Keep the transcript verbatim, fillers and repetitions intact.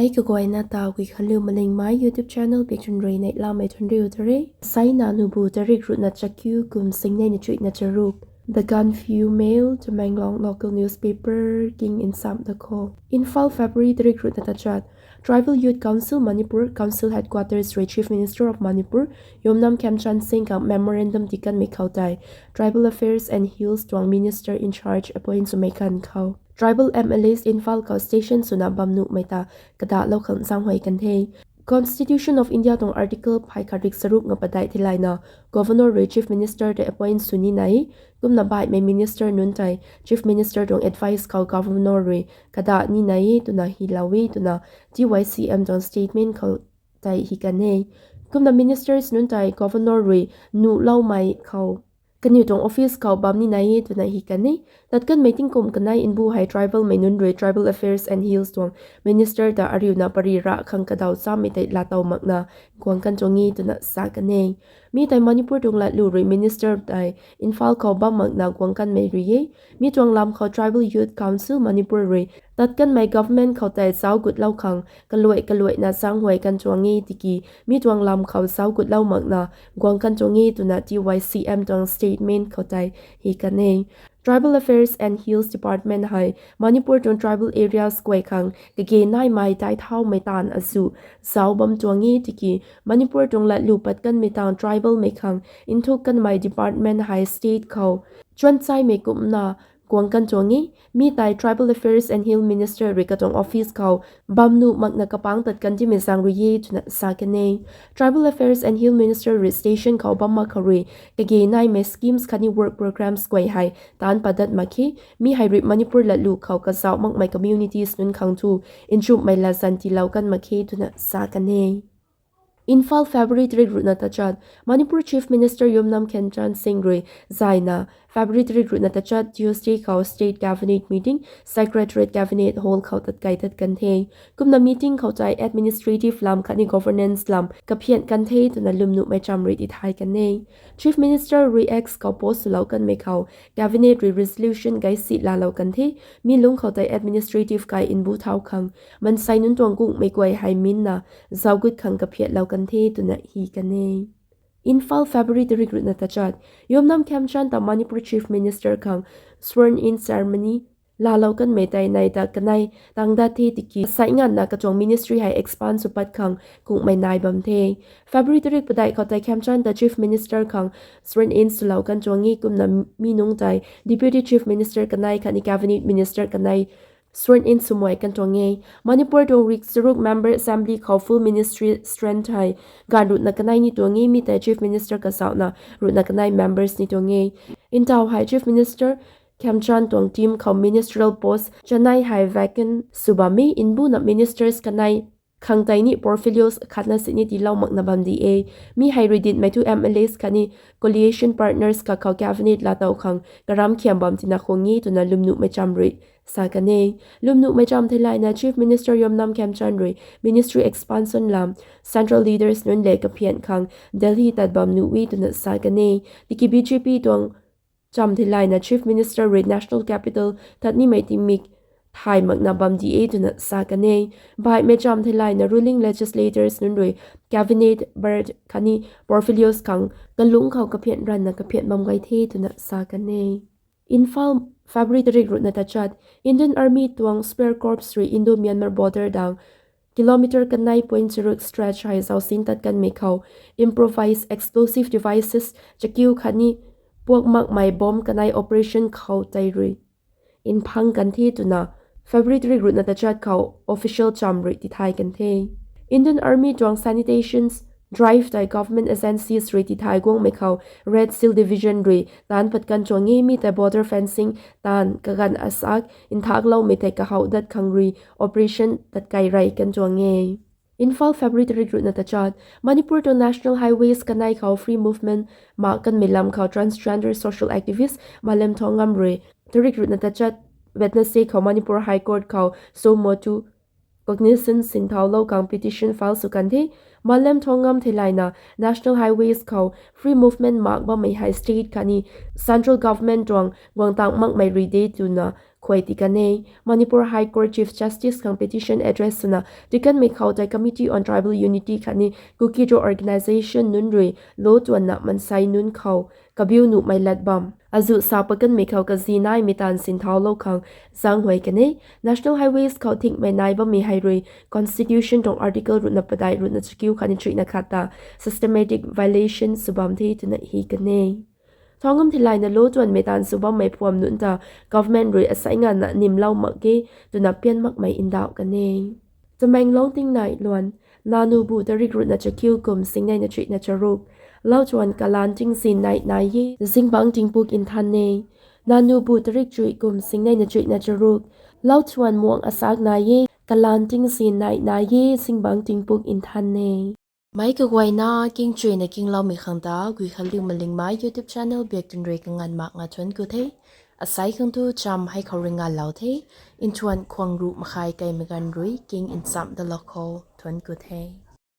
Ei kaguayna ta Guikhanliu Malingmei YouTube channel bik chun rui neihlamei thuanriu ta re. Saina nubu tarik ruhna chakiu kum singnei na chuihna charuk. The Gaanphiu Mail, Tamenglong local newspaper king nsam da kho. Imphal, February tarik ruhna tachat. Tribal Youth Council Manipur, Council Headquarters rui Chief Minister of Manipur, Yumnam Khemchand Singh khang memorandum tikanmei khou tei, Tribal Affairs and Hills tuang Minister in charge appoint swmei kan khou, tribal M L As Imphal khou station swna bam nuhmei ta kadahlou khang zaenghuay kan the. Constitution of India tuang Article phay khat rik charuk nga padeih theilayna, Governor rui Chief Minister tei appoint sw ni nai, kumna baihmei minister nunc tei Chief Minister tuang advice khou Governor rui kadah ni nai twna hylou e twna T Y C M tuang statement khou tei hi kan e. Kumna ministers nunc tei Governor rui nuhloumei khou kaniw tuang office khou bam ni nai e twna hi kan e. Tat kanmei tingkum kanei mbu hei tribalmei nunc rui Tribal Affairs and Hills tuang minister ta ariuna pary rah khang kadaw chammei tei laatow makna guang kan tuang e twna sa kan e. Mi tei Manipur tuang latlu rui minister tei Imphal khou bam makna guang kanmei rui e. Mi tuang lam khou Tribal Youth Council Manipur rui tat kanmei government khou tei zauc gutlou khang kaluai kaluaina zaenghuay kan tuang e tiki, mi tuang lam khou zauc gutlou makna guang kan tuang e twna T Y C M tuang statement khou tei hi kan e. Tribal Affairs and Hills Department hei Manipur tuang tribal areas guay khang kage naimei tei thaumei taanv azuh zauc bam tuang e tiki, Manipur tuang latlu pat kanmei tang tribalmei khang nthuk kanmei department hei state khou chuanchaimei kumna guang kan tuang e. Mi tei Tribal Affairs and Hill Minister rui katuang office khou bam nuh makna kapangc tat kan timei zaeng rui e twna sa kan e. Tribal Affairs and Hill Minister rui station khou bam mak khou rui kage naimei schemes khatni work programs guay hei taanc padat mak khe. Mi hei rui Manipur latlu khou kazauh makmei communities nunc khang thu nchumhmei latzan tiilou kan mak khe twna sa kan e. Imphal, February tarik ruhna tachat. Manipur Chief Minister Yumnam Khemchand Singh rui zayna February tarik ruhna tachat Tuesday khou State Cabinet meeting Secretariat Cabinet Hall khou tatkei tat kan the. Kumna meeting khou tei administrative lam khatni governance lam kaphian kan the twna lwmnuhmei cham rui tithay kan e. Chief Minister rui X khou post swlou kanmei khou Cabinet rui resolution gaisi laalou kan the. Mi lungc khou tei administrative kai mbu thau khang mansei nunc tuang kungmei guay hei minna zauc gut khang kaphiatlou kan the twna hi kan e. Imphal, February tarik ruhna tachat. Yumnam Khemchand ta Manipur Chief Minister khang sworn in ceremony laalou kanmei tei nei ta kanei tang dat the tiki, sai nganvna katuang ministry hei expand sw pat khang kungmei nai bam the. February tarik padeih khou tei Khemchand ta Chief Minister khang sworn in swlou kan tuang e. Kumna mi nungc tei Deputy Chief Minister kanei khatni Cabinet Minister kanei sworn in swmei kan tuang e. Manipur tuang rik charuk member assembly khou full ministry strength hei ganv ruhna kanei ni tuang e. Mi tei Chief Minister kazauhna ruhna kanei members ni tuang e. Ntaw hei Chief Minister Khemchand tuang team khou ministerial post chanei hei vacant sw bam e. Mbuna ministers kanei khang tei ni portfolios khatna sini tiilou makna bam di e. Mi hei rui dinhmei thu M L As khatni coalition partners kakhou cabinet laatow khang karam khiam bam tina khang e twna lwmnuhmei cham rui sa kan e. Lwmnuhmei cham theilayna Chief Minister Yumnam Khemchand rui ministry expansion lam central leaders nunc le kaphian khang Delhi tat bam nuh e twna sa kan e. Tiki B J P tuang cham theilayna Chief Minister rui national capital tat nimei tingmik thay makna bam di e twna sa kan e. Baihmei cham theilayna ruling legislators nunc rui cabinet berth khatni portfolios khang kalungc khou kaphian ranvna kaphian bam gay the twna sa kan e. Imphal, February tarik ruhna tachat. Indian Army tuang Spear Corps rui Indo-Myanmar border dang kilometer kanei point charuk stretch hei zausin tat kanmei khou improvised explosive devices chakiu khatni puak makmei bomb kanei operation khou tei rui nphang kan the twna February tarik ruhna tachat khou official cham rui tithay kan the. Indian Army tuang sanitations drive tei government agencies rui tithay guangmei khou Red Shield Division rui taanc pat kan tuang e. Mi tei border fencing taanv kaganv asak nthakloumei tei kahaw dat khang rui operation tat kai rey kan tuang e. Imphal, February tarik ruhna tachat. Manipur tuang national highways kanei khou free movement mak kanmei lam khou transgender social activist Malem Thongam rui tarik ruhna tachat Wednesday khou Manipur High Court khou suo motu cognizance sinthaulou khang petition file sw kan the. Malem Thongam theilayna national highways khou free movement mak bammei hei state khatni central government tuang guangtang makmei rui de twna khuay ti kan e. Manipur High Court Chief Justice khang petition address swna tikanmei khou tei Committee on Tribal Unity khatni Kuki-Zo organisation nunc rui law tuanna mansei nunc khou kabiu nuhmei lat bam azuh sa pakanmei khou kazi naimei taanv sinthaulou khang zaenghuay kan e. National highways khou thingmei nai bammei hei rui constitution tuang article ruhna padeih, ruhna chakiu khatni chuihna khat ta systematic violation sw bam the twna hi kan e. Thangam thilayna law tuanmei taanv sw bammei phuam nunc ta government rui asei nganvna nimlou mak ge twna pian makmei ndauh kan e. Tamenglong tingnai luan. Nanubu tarik ruhna chakiu kum singnei na chuihna charuk. Lauchuan kalan tingzin nai nai e, zingbangc tingpuk nthan e. Nanubu tarik chuih kum singnei na chuihna charuk. Lauchuan muang asak nai e, kalan tingzin nai nai e, zingbangc tingpuk nthan e. Meic kaguayna kingchuina kingloumei khang ta Guikhanliu Malingmei YouTube channel biak tun rui kanganv mak nga thuanc ku the. Asei khang tu cham hei khou rui nganvlou the. Nthuan khwang ruh makhai kaimei ganv rui king nchamh dalou khou thuanc ku the.